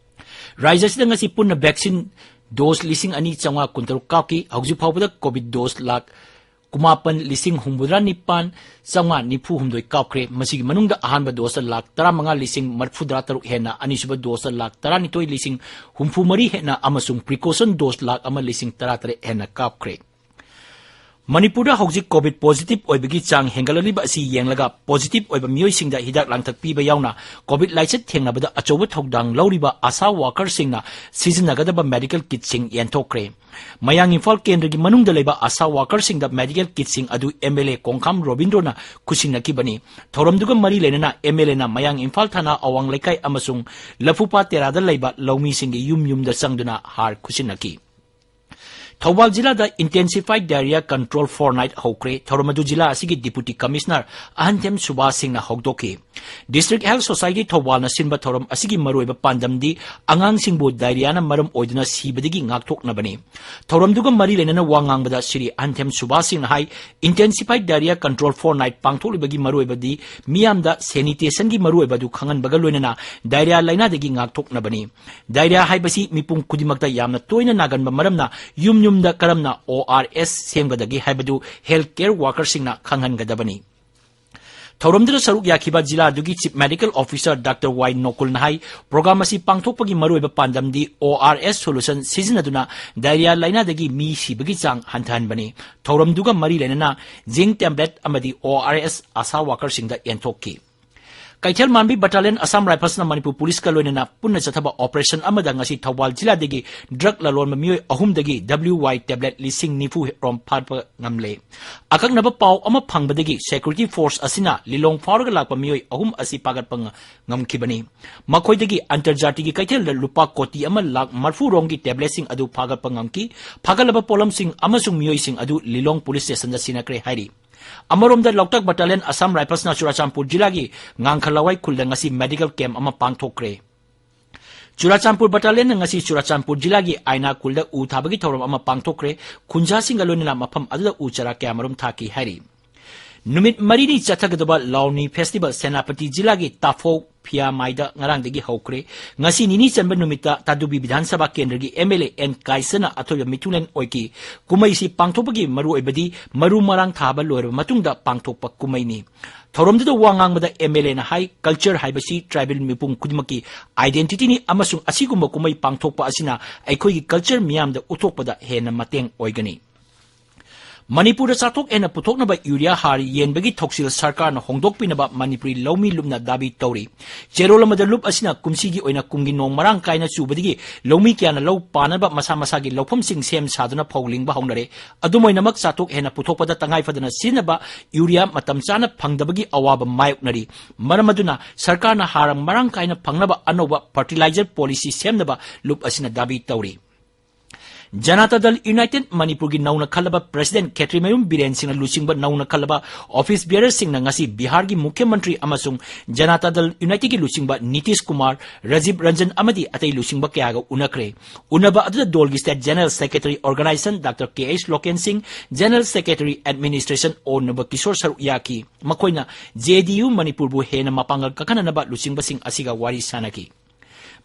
ꯔꯥꯖ꯭ꯌ ꯑꯁꯤꯗ ꯉꯁꯤ ꯄꯨꯟꯅ vaccine dose ꯂꯤꯁꯤꯡ ꯑꯅꯤ ꯆꯥꯝꯃꯉꯥ ꯀꯨꯟꯇꯔꯨꯛ ꯀꯥꯞꯈꯤ꯫ ꯍꯧꯖꯤꯛ ꯐꯥꯎꯕꯗ COVID dose ꯂꯥꯈ ꯀꯨꯟꯃꯥꯄꯟ ꯂꯤꯁꯤꯡ ꯍꯨꯝꯐꯨꯇꯔꯥ ꯅꯤꯄꯥꯟ ꯆꯥꯝꯃꯉꯥ ꯅꯤꯐꯨ ꯍꯨꯝꯗꯣꯏ ꯀꯥꯞꯈ꯭ꯔꯦ꯫ ꯃꯁꯤꯒꯤ ꯃꯅꯨꯡꯗ ꯑꯍꯥꯟꯕ dose ꯂꯥꯈ ꯇꯔꯥꯃꯉꯥ ꯂꯤꯁꯤꯡ ꯃꯔꯤꯐꯨꯇꯔꯥ ꯇꯔꯨꯛ ꯍꯦꯟꯅ, ꯑꯅꯤꯁꯨꯕ dose ꯂꯥꯈ ꯇꯔꯥꯅꯤꯊꯣꯏ ꯂꯤꯁꯤꯡ ꯍꯨꯝꯐꯨ ꯃꯔꯤ ꯍꯦꯟꯅ ꯑꯃꯁꯨꯡ precaution dose ꯂꯥꯈ ꯑꯃ ꯂꯤꯁꯤꯡ ꯇꯔꯥ ꯇꯔꯦꯠ ꯍꯦꯟꯅ ꯀꯥꯞꯈ꯭ꯔꯦ꯫ ꯃꯅꯤꯄꯨꯔꯗ ꯍꯧꯖꯤꯛ COVID positive ꯑꯣꯏꯕꯒꯤ ꯆꯥꯡ ꯍꯦꯟꯒꯠꯂꯛꯂꯤꯕ ꯑꯁꯤ ꯌꯦꯡꯂꯒ, positive ꯑꯣꯏꯕ ꯃꯤꯑꯣꯏꯁꯤꯡꯗ ꯍꯤꯗꯥꯛ ꯂꯥꯡꯊꯛ ꯄꯤꯕ ꯌꯥꯎꯅ COVID ꯂꯥꯏꯆꯠ ꯊꯦꯡꯅꯕꯗ ꯑꯆꯧꯕ ꯊꯧꯗꯥꯡ ꯂꯧꯔꯤꯕ ASHA workerꯁꯤꯡꯅ ꯁꯤꯖꯤꯟꯅꯒꯗꯕ medical kitꯁꯤꯡ ꯌꯦꯟꯊꯣꯛꯈ꯭ꯔꯦ꯫ ꯃꯌꯥꯡ ꯏꯝꯐꯥꯜ ꯀꯦꯟꯗ꯭ꯔꯒꯤ ꯃꯅꯨꯡꯗ ꯂꯩꯕ ASHA workerꯁꯤꯡꯗ medical kitꯁꯤꯡ ꯑꯗꯨ MLA ꯀꯣꯡꯈꯥꯝ ꯔꯣꯕꯤꯟꯗ꯭ꯔꯣꯅ ꯈꯨꯠꯁꯤꯟꯅꯈꯤꯕꯅꯤ꯫ ꯊꯧꯔꯝꯗꯨꯒ ꯃꯔꯤ ꯂꯩꯅꯅ MLAꯅ ꯃꯌꯥꯡ ꯏꯝꯐꯥꯜ ꯊꯥꯅ ꯑꯋꯥꯡ ꯂꯩꯀꯥꯏ ꯑꯃꯁꯨꯡ ꯂꯐꯨꯄꯥ ꯇꯦꯔꯥꯗ ꯂꯩꯕ ꯂꯧꯃꯤꯁꯤꯡꯒꯤ ꯌꯨꯝ ꯌꯨꯝꯗ ꯆꯪꯗꯨꯅ ꯍꯥꯔ ꯈꯨꯠꯁꯤꯟꯅꯈꯤ꯫ ꯊꯧꯕꯥꯜ ꯖꯤꯂꯥꯗ Intensified Diarrhoea Control Fortnight ꯍꯧꯈ꯭ꯔꯦ꯫ ꯊꯧꯔꯝ ꯑꯗꯨ ꯖꯤꯂꯥ ꯑꯁꯤꯒꯤ Deputy Commissioner ꯑꯍꯟꯊꯦꯝ ꯁꯨꯕꯥꯁ ꯁꯤꯡꯅ ꯍꯧꯗꯣꯛꯈꯤ꯫ District Health Society ꯊꯧꯕꯥꯜꯅ ꯁꯤꯟꯕ ꯊꯧꯔꯝ ꯑꯁꯤꯒꯤ ꯃꯔꯨꯑꯣꯏꯕ ꯄꯥꯟꯗꯝꯗꯤ ꯑꯉꯥꯡꯁꯤꯡꯕꯨ diarrhoeaꯅ ꯃꯔꯝ ꯑꯣꯏꯗꯨꯅ ꯁꯤꯕꯗꯒꯤ ꯉꯥꯛꯊꯣꯛꯅꯕꯅꯤ꯫ ꯊꯧꯔꯝꯗꯨꯒ ꯃꯔꯤ ꯂꯩꯅꯅ ꯋꯥ ꯉꯥꯡꯕꯗ ꯁ꯭ꯔꯤ ꯑꯍꯟꯊꯦꯝ ꯁꯨꯕꯥꯁ ꯁꯤꯡꯅ ꯍꯥꯏ, Intensified Diarrhoea Control Fortnight ꯄꯥꯡꯊꯣꯛꯂꯤꯕꯒꯤ ꯃꯔꯨꯑꯣꯏꯕꯗꯤ ꯃꯤꯌꯥꯝꯗ sanitationꯒꯤ ꯃꯔꯨꯑꯣꯏꯕ ꯑꯗꯨ ꯈꯪꯍꯟꯕꯒ ꯂꯣꯏꯅꯅ diarrhoea ꯂꯥꯏꯅꯥꯗꯒꯤ ꯉꯥꯛꯊꯣꯛꯅꯕꯅꯤ꯫ Diarrhoea ꯍꯥꯏꯕꯁꯤ ꯃꯤꯄꯨꯝ ꯈꯨꯗꯤꯡꯃꯛꯇ ꯌꯥꯝꯅ ꯇꯣꯏꯅ ꯅꯥꯒꯟꯕ ꯃꯔꯝꯅ ꯌꯨꯝ ꯌꯨꯝꯗ ꯀꯔꯝꯅ ORS ꯁꯦꯝꯒꯗꯒꯦ ꯍꯥꯏꯕꯗꯨ health care workerꯁꯤꯡꯅ ꯈꯪꯍꯟꯒꯗꯕꯅꯤ꯫ ꯊꯧꯔꯝꯗꯨꯗ ꯁꯔꯨꯛ ꯌꯥꯈꯤꯕ ꯖꯤꯂꯥ ꯑꯗꯨꯒꯤ Chief Medical Officer Doctor ꯋꯥꯏ ꯅꯣꯀꯨꯜꯅ ꯍꯥꯏ, program ꯑꯁꯤ ꯄꯥꯡꯊꯣꯛꯄꯒꯤ ꯃꯔꯨꯑꯣꯏꯕ ꯄꯥꯟꯗꯝꯗꯤ ORS solution ꯁꯤꯖꯤꯟꯅꯗꯨꯅ diarrhoea ꯂꯥꯏꯅꯥꯗꯒꯤ ꯃꯤ ꯁꯤꯕꯒꯤ ꯆꯥꯡ ꯍꯟꯊꯍꯟꯕꯅꯤ꯫ ꯊꯧꯔꯝꯗꯨꯒ ꯃꯔꯤ ꯂꯩꯅꯅ zinc tablet ꯑꯃꯗꯤ ORS ASHA workerꯁꯤꯡꯗ ꯌꯦꯟꯊꯣꯛꯈꯤ꯫ ꯀꯩꯊꯦꯜ ꯃꯥꯟꯕꯤ Battalion Assam Riflesꯅ ꯃꯅꯤꯄꯨꯔ ꯄꯨꯂꯤꯁꯀ ꯂꯣꯏꯅꯅ ꯄꯨꯟꯅ ꯆꯠꯊꯕ operation ꯑꯃꯗ ꯉꯁꯤ ꯊꯧꯕꯥꯜ ꯖꯤꯂꯥꯗꯒꯤ drug ꯂꯂꯣꯟꯕ ꯃꯤꯑꯣꯏ ꯑꯍꯨꯝꯗꯒꯤ W Y tablet ꯂꯤꯁꯤꯡ ꯅꯤꯐꯨ ꯍꯦꯔꯣꯝ ꯐꯥꯕ ꯉꯝꯂꯦ꯫ ꯑꯀꯛꯅꯕ ꯄꯥꯎ ꯑꯃ ꯐꯪꯕꯗꯒꯤ security force ꯑꯁꯤꯅ ꯂꯤꯂꯣꯡ ꯐꯥꯎꯔꯒ ꯂꯥꯛꯄ ꯃꯤꯑꯣꯏ ꯑꯍꯨꯝ ꯑꯁꯤ ꯐꯥꯒꯠꯄ ꯉ-, ꯉꯝꯈꯤꯕꯅꯤ꯫ ꯃꯈꯣꯏꯗꯒꯤ ꯑꯟꯇꯔꯖꯥꯇꯤꯒꯤ ꯀꯩꯊꯦꯜꯗ ꯂꯨꯄꯥ ꯀꯣꯇꯤ ꯑꯃ ꯂꯥꯈ ꯃꯔꯐꯨ ꯔꯣꯝꯒꯤ tabletꯁꯤꯡ ꯑꯗꯨ ꯐꯥꯒꯠꯄ ꯉꯝꯈꯤ꯫ ꯐꯥꯒꯠꯂꯕ ꯄꯣꯠꯂꯝꯁꯤꯡ ꯑꯃꯁꯨꯡ ꯃꯤꯑꯣꯏꯁꯤꯡ ꯑꯗꯨ ꯂꯤꯂꯣꯡ ꯄꯨꯂꯤꯁ ꯁ꯭ꯇꯦꯁꯟꯗ ꯁꯤꯟꯅꯈ꯭ꯔꯦ ꯍꯥꯏꯔꯤ꯫ ꯑꯃꯔꯣꯝꯗ ꯂꯣꯛꯇꯥꯛ Battalion Assam Riflesꯅ ꯆꯨꯔꯥꯆꯥꯟꯄꯨꯔ ꯖꯤꯂꯥꯒꯤ ꯉꯥꯡꯈꯂꯋꯥꯏ ꯈꯨꯜꯗ ꯉꯁꯤ medical camp ꯑꯃ ꯄꯥꯡꯊꯣꯛꯈ꯭ꯔꯦ꯫ ꯆꯨꯔꯥꯆꯥꯟꯄꯨꯔ Battalionꯅ ꯉꯁꯤ ꯆꯨꯔꯥꯆꯥꯟꯄꯨꯔ ꯖꯤꯂꯥꯒꯤ ꯑꯥꯏꯅꯥ ꯈꯨꯜꯗ ꯎ ꯊꯥꯕꯒꯤ ꯊꯧꯔꯝ ꯑꯃ ꯄꯥꯡꯊꯣꯛꯈ꯭ꯔꯦ꯫ ꯈꯨꯟꯖꯥꯁꯤꯡꯒ ꯂꯣꯏꯅꯅ ꯃꯐꯝ ꯑꯗꯨꯗ ꯎ ꯆꯥꯔꯥ ꯀꯌꯥꯃꯔꯨꯝ ꯊꯥꯈꯤ ꯍꯥꯏꯔꯤ꯫ ꯅꯨꯃꯤꯠ ꯃꯔꯤꯅꯤ ꯆꯠꯊꯒꯗꯕ ꯂꯥꯎꯅꯤ festival ꯁꯦꯅꯥꯄꯇꯤ ꯖꯤꯂꯥꯒꯤ ꯇꯥꯐꯧ ꯐꯤꯌꯥꯃꯥꯏꯗ ꯉꯔꯥꯡꯗꯒꯤ ꯍꯧꯈ꯭ꯔꯦ꯫ ꯉꯁꯤ ꯅꯤꯅꯤ ꯆꯟꯕ ꯅꯨꯃꯤꯠꯇ ꯇꯥꯗꯨꯕꯤ ꯕꯤꯙꯥꯟ ꯁꯚꯥ ꯀꯦꯟꯗ꯭ꯔꯒꯤ M L A N ꯀꯥꯏꯁꯅ ꯑꯊꯣꯏꯕ ꯃꯤꯊꯨꯡꯂꯦꯟ ꯑꯣꯏꯈꯤ꯫ ꯀꯨꯝꯍꯩꯁꯤ ꯄꯥꯡꯊꯣꯛꯄꯒꯤ ꯃꯔꯨꯑꯣꯏꯕꯗꯤ ꯃꯔꯨ ꯃꯔꯥꯡ ꯊꯥꯕ ꯂꯣꯏꯔꯕ ꯃꯇꯨꯡꯗ ꯄꯥꯡꯊꯣꯛꯄ ꯀꯨꯝꯍꯩꯅꯤ꯫ ꯊꯧꯔꯝꯗꯨꯗ ꯋꯥ ꯉꯥꯡꯕꯗ M L Aꯅ ꯍꯥꯏ, culture ꯍꯥꯏꯕꯁꯤ tribal ꯃꯤꯄꯨꯝ ꯈꯨꯗꯤꯡꯃꯛꯀꯤ identityꯅꯤ ꯑꯃꯁꯨꯡ ꯑꯁꯤꯒꯨꯝꯕ ꯀꯨꯝꯍꯩ ꯄꯥꯡꯊꯣꯛꯄ ꯑꯁꯤꯅ ꯑꯩꯈꯣꯏꯒꯤ culture ꯃꯤꯌꯥꯝꯗ ꯎꯠꯊꯣꯛꯄꯗ ꯍꯦꯟꯅ ꯃꯇꯦꯡ ꯑꯣꯏꯒꯅꯤ꯫ ꯃꯅꯤꯄꯨꯔꯗ ꯆꯥꯊꯣꯛ ꯍꯦꯟꯅ ꯄꯨꯊꯣꯛꯅꯕ ꯌꯨꯔꯤꯌꯥ ꯍꯥꯔ ꯌꯦꯟꯕꯒꯤ ꯊꯧꯁꯤꯜ ꯁꯔꯀꯥꯔꯅ ꯍꯣꯡꯗꯣꯛꯄꯤꯅꯕ ꯃꯅꯤꯄꯨꯔꯤ ꯂꯧꯃꯤ ꯂꯨꯞꯅ ꯗꯥꯕꯤ ꯇꯧꯔꯤ꯫ ꯆꯦꯔꯣꯜ ꯑꯃꯗ ꯂꯨꯞ ꯑꯁꯤꯅ ꯀꯨꯝꯁꯤꯒꯤ ꯑꯣꯏꯅ ꯀꯨꯝꯒꯤ ꯅꯣꯡ ꯃꯔꯥꯡ ꯀꯥꯏꯅ ꯆꯨꯕꯗꯒꯤ ꯂꯧꯃꯤ ꯀꯌꯥꯅ ꯂꯧ ꯄꯥꯅꯕ ꯃꯁꯥ ꯃꯁꯥꯒꯤ ꯂꯧꯐꯝꯁꯤꯡ ꯁꯦꯝ ꯁꯥꯗꯨꯅ ꯐꯧ ꯂꯤꯡꯕ ꯍꯧꯅꯔꯦ꯫ ꯑꯗꯨꯝ ꯑꯣꯏꯅꯃꯛ ꯆꯥꯊꯣꯛ ꯍꯦꯟꯅ ꯄꯨꯊꯣꯛꯄꯗ ꯇꯉꯥꯏ ꯐꯗꯅ ꯁꯤꯖꯤꯟꯅꯕ ꯌꯨꯔꯤꯌꯥ ꯃꯇꯝ ꯆꯥꯅ ꯐꯪꯗꯕꯒꯤ ꯑꯋꯥꯕ ꯃꯥꯌꯣꯛꯅꯔꯤ꯫ ꯃꯔꯝ ꯑꯗꯨꯅ ꯁꯔꯀꯥꯔꯅ ꯍꯥꯔ ꯃꯔꯥꯡ ꯀꯥꯏꯅ ꯐꯪꯅꯕ ꯑꯅꯧꯕ fertilizer policy ꯁꯦꯝꯅꯕ ꯂꯨꯞ ꯑꯁꯤꯅ ꯗꯥꯕꯤ ꯇꯧꯔꯤ꯫ ꯖꯅꯇꯥ ꯗꯜ ꯌꯨꯅꯥꯏꯇꯦꯗ ꯃꯅꯤꯄꯨꯔꯒꯤ ꯅꯧꯅ ꯈꯜꯂꯕ president ꯈꯦꯇ꯭ꯔꯤꯃꯌꯨꯝ ꯕꯤꯔꯦꯟ ꯁꯤꯡꯅ ꯂꯨꯆꯤꯡꯕ ꯅꯧꯅ ꯈꯜꯂꯕ office bearer ꯁꯤꯡꯅ ꯉꯁꯤ ꯕꯤꯍꯥꯔꯒꯤ ꯃꯨꯈ꯭ꯌ ꯃꯟꯇ꯭ꯔꯤ ꯑꯃꯁꯨꯡ ꯖꯅꯇꯥ ꯗꯜ ꯌꯨꯅꯥꯏꯇꯦꯗꯀꯤ ꯂꯨꯆꯤꯡꯕ ꯅꯤꯇꯤꯁ ꯀꯨꯃꯥꯔ, ꯔꯥꯖꯤꯕ ꯔꯟꯖꯟ ꯑꯃꯗꯤ ꯑꯇꯩ ꯂꯨꯆꯤꯡꯕ ꯀꯌꯥꯒ ꯎꯅꯈ꯭ꯔꯦ꯫ ꯎꯅꯕ ꯑꯗꯨꯗ ꯗꯣꯜꯒꯤ state general secretary organization Doctor K H local ꯁꯤꯡ, general secretary administration ꯑꯣ ꯅꯕꯀꯤꯁꯣꯔ ꯁꯔꯨꯛ ꯌꯥꯈꯤ꯫ ꯃꯈꯣꯏꯅ J D U ꯃꯅꯤꯄꯨꯔꯕꯨ ꯍꯦꯟꯅ ꯃꯄꯥꯡꯒꯜ ꯀꯟꯈꯠꯅꯅꯕ ꯂꯨꯆꯤꯡꯕꯁꯤꯡ ꯑꯁꯤꯒ ꯋꯥꯔꯤ ꯁꯥꯅꯈꯤ꯫